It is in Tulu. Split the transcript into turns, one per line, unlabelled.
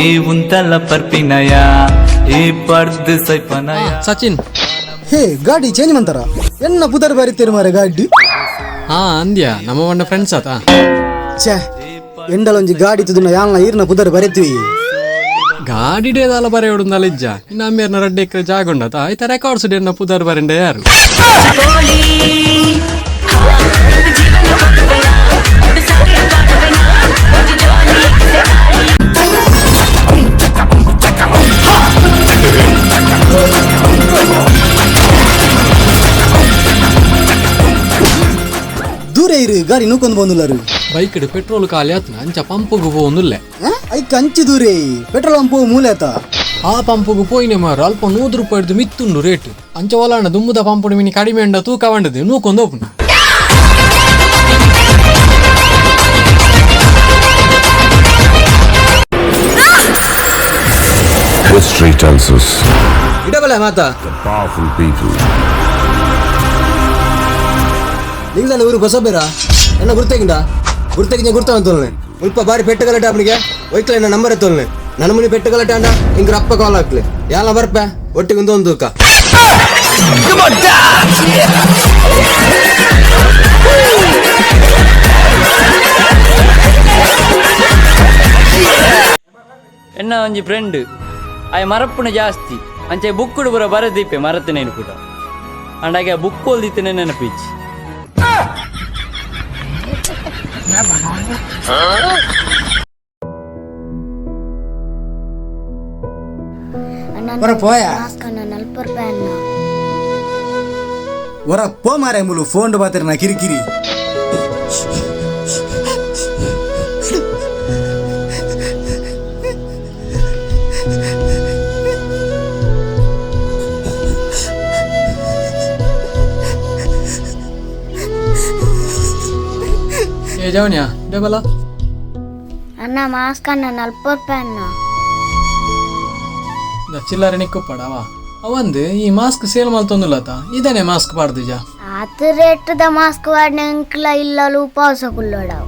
ಈ ಉಂತಲ ಪರ್ಪಿನಯ ಈ ಪರ್ದ್ ಸೈಪನಯ.
ಸಚಿನ್.
ಹೇ, ಗಾಡಿ ಚೇಂಜ್ ಮಂತಾರ? ಎನ್ನ ಪುದರ್ ಬರಿತೀರಿ ಮಾರೆ ಗಾಡಿ.
ಹಾ, ಅಂದ್ಯಾ, ನಮ್ಮ ಒಂಡ ಫ್ರೆಂಡ್ಸ್ ಆತ.
ಛೇ, ಎಂಡಲೊಂಜಿ ಗಾಡಿ ತುದುನ ಯಾಲ್ನ ಈರ್ನ ಪುದರ್ ಬರೆತ್ವಿ.
ಗಾಡಿ ಡೇದಾಲ ಬರೆಯೋಡು ಇಜ್ಜ ಇನ್ನು ಅಮ್ಮೇರ್ನ 2 ಎಕರೆ ಜಾಗ ಉಂಡತ, ಆಯ್ತಾ? ರೆಕಾರ್ಡ್ಸ್ ಡೇನ ಪುದರ್ ಬರೆಂಡ ಯಾರು?
ದೂರ ಇರು, ಗಾಡಿ ನೂಕೊಂದು ಬಂದುಲ್ಲರು.
ಬೈಕ್ ಪೆಟ್ರೋಲ್ ಖಾಲಿ ಆತ್ನ, ಅಂಚ ಪಂಪುಗು ಪೋವೊಂದುಲ್ಲೆ.
ಐಕ್ ಅಂಚಿ ದೂರೇ ಪೆಟ್ರೋಲ್ ಪಂಪ್ ಮೂಲೆ ಆತ.
ಆ ಪಂಪುಗು ಪೋಯಿನೆ ಮಾರು, ಅಲ್ಪ 100 ರೂಪಾಯಿ ಹಿಡ್ದು ಮಿತ್ತುಂಡು ರೇಟ್. ಅಂಚ ಒಲಾಂಡ ದುಮ್ಮುದ ಪಂಪುಡು ಮಿನಿ ಕಡಿಮೆ ಉಂಡ ತೂಕ ವಂಡದು ನೂಕೊಂದು ಹೋಪುಂಡು.
History tells us
ಇಡಬಲ್ಲ ಮಾತಾ
the powerful people
ನಿಂಗ್ಲನ್ನ ಊರು ಹೊಸಬೇರ ನನ್ನ ಗುರ್ತೆಗಿಂಡ ಗುರ್ತೆಗಿಂಜ ಗುರ್ತ ಅಂತೋಲ್ನೆ. ಮುಲ್ಪ ಬಾರಿ ಪೆಟ್ಟು ಗಲಾಟೆ ಅವನಿಗೆ ಒಯ್ಕ್ಲೆ. ನನ್ನ ನಂಬರ್ ಎತ್ತೋಲ್ನೆ. ನನ್ನ ಮುನಿ ಪೆಟ್ಟು ಗಲಾಟೆ ಅಂಡ ಇಂಕ್ರ ಅಪ್ಪ ಕಾಲ್ ಹಾಕ್ಲೆ. ಯಾಲ ಬರ್ಪೆ, ಒಟ್ಟಿಗೆ ಒಂದು ತೂಕ.
ಎನ್ನ ಒಂಜಿ ಫ್ರೆಂಡ್ ಆಯ್ ಮರಪ್ಪುನ ಜಾಸ್ತಿ. ಅಂಚೆ ಬುಕ್ಕುಡು ಪೂರ ಬರದೀಪೆ ಮರತ್ತನೇನು ಕೂಡ ಅಂಡಾಗೆ ಬುಕ್ ಓಲ್ದಿತ್ತನೆ ನೆನಪಿಚ್ಚಿ.
ಹೊರ ಪೋಯ.
ಮಾಸ್ಕ್ ಅಣ್ಣ, 40 ರೂಪಾಯಿ ಅಣ್ಣ.
ಹೊರ ಪೋ ಮಾರೆ, ಮುಲು ಫೋನ್ ಬಾತಿರ ಕಿರಿಕಿರಿ.
ಏ ಜವನ್ಯಾ, ಡಬಲ.
ಅಣ್ಣ, ಮಾಸ್ಕ್ ಅಣ್ಣ, 40 ರೂಪಾಯಿ ಅಣ್ಣ.
ಚಿಲ್ಲರೆ ನಿಕ್ಕುಪ್ಪಡವ ಅವಂದು ಈ ಮಾಸ್ಕ್ ಸೇಲ್ ಮಲ್ತೊಂದುಲ್ಲತ, ಇದನ್ನೇ ಮಾಸ್ಕ್ ಪಾಡ್ದಿಜ.
ಆತ ರೇಟ್ದ ಮಾಸ್ಕ್ ವಾಡಿನ ಅಂಕ್ಲ ಇಲ್ಲಲು ಉಪವಾಸ ಕುಲ್ಲೋಡವು.